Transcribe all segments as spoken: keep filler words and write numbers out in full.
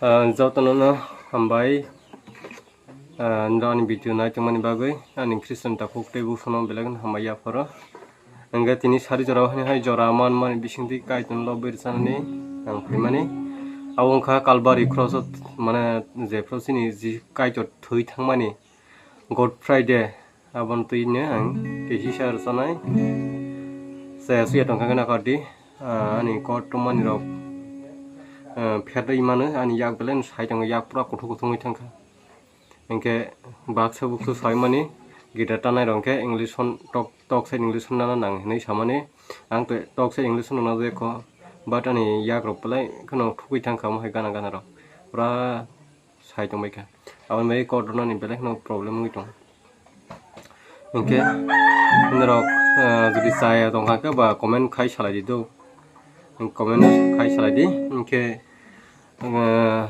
Ah, jotono no hambai. Ah, nini video nai tongmani bagwi ani Christian takhuk tei buphano belai kheno hambai yapharo. Hwnkhe tini sari jora o hai jora manmani bisingtwi Kaitorno lobwi rwchanani ang phaimani. Abo wngkha Calvary cross o, mane, jephru chini ji Kaitor thwi thangmani Good Friday, aboni twino ang kisa rwchanai. Chaya suya tongkha khe nakardi, ah, ani kotor manirok, ah, pherwi mano, ani yak belai sai tongo, yak pura kuthuk kuthuk wngwi thangkha. Hinkhe baksa buksu saimani guitar tanai rok khe English hwn tok tok side English hwn nana nang hinwi samani. Ang tei tok side English hwn nana je kho, but ani yak rok belai kheno thugwi thangkha omo hai gana gana rok pura sai tongbaikha. Aboni bagwi kotor nani belai kheno problem wngwi tongo. Hinkhe norok, ah, jodi chaya tongkha khe ba comment khai salai di do. Comment khai salai di. Hinkhe, ah,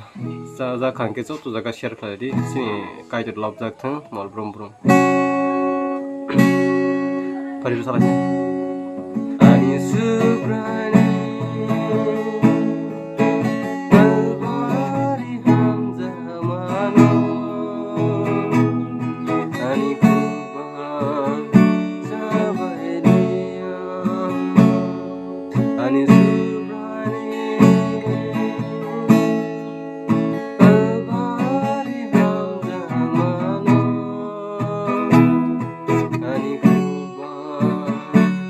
cha, ja kha hinkhe joto jaga share khlai di. Chini Kaitor lobjak thung, mol brum brum. Phari salai di. Ani Subraiyung, Calvary hamjakmano, ani kubang chabai liya. Ani Subraiyung, Calvary hamjakmano, ani kubang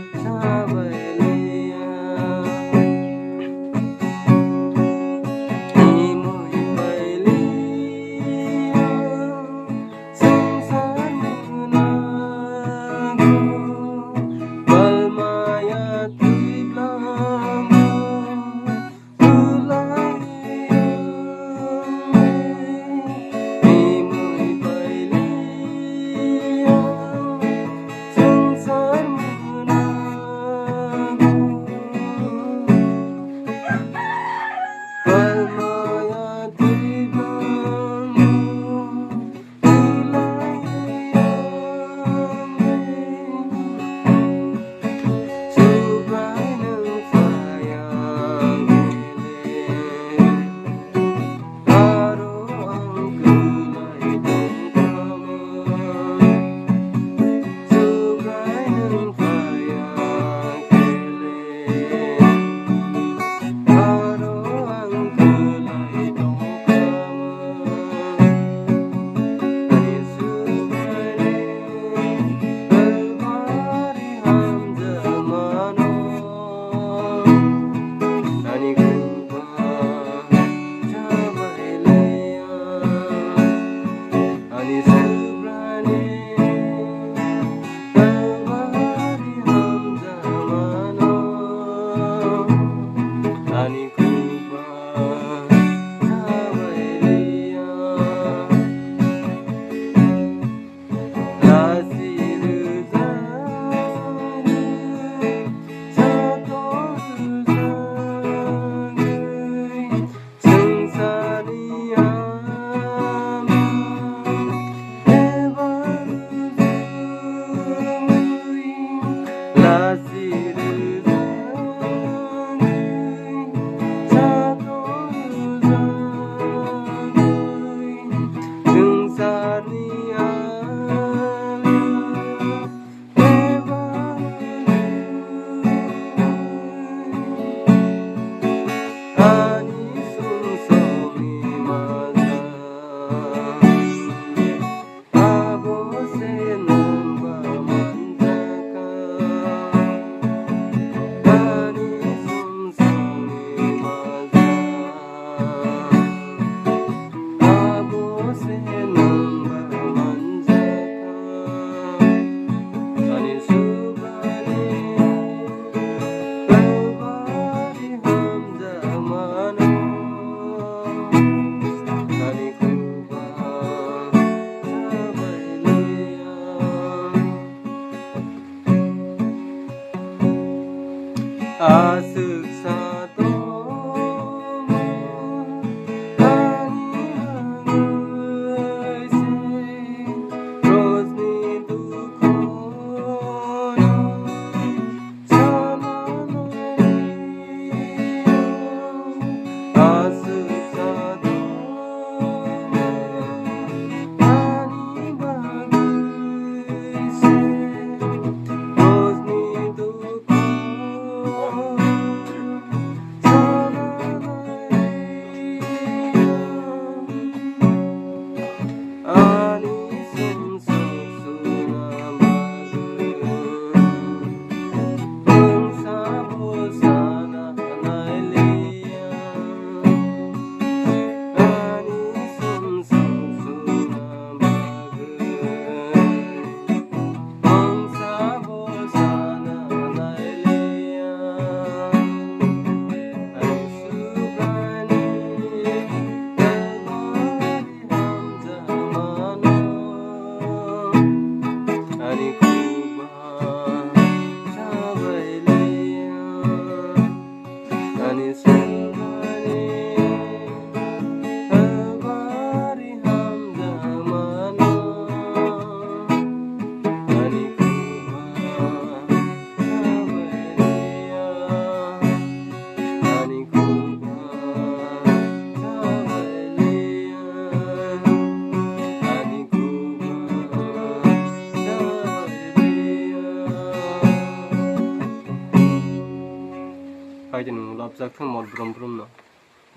Kaitor nwng lobjak thung mol brum brum no.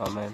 Amen.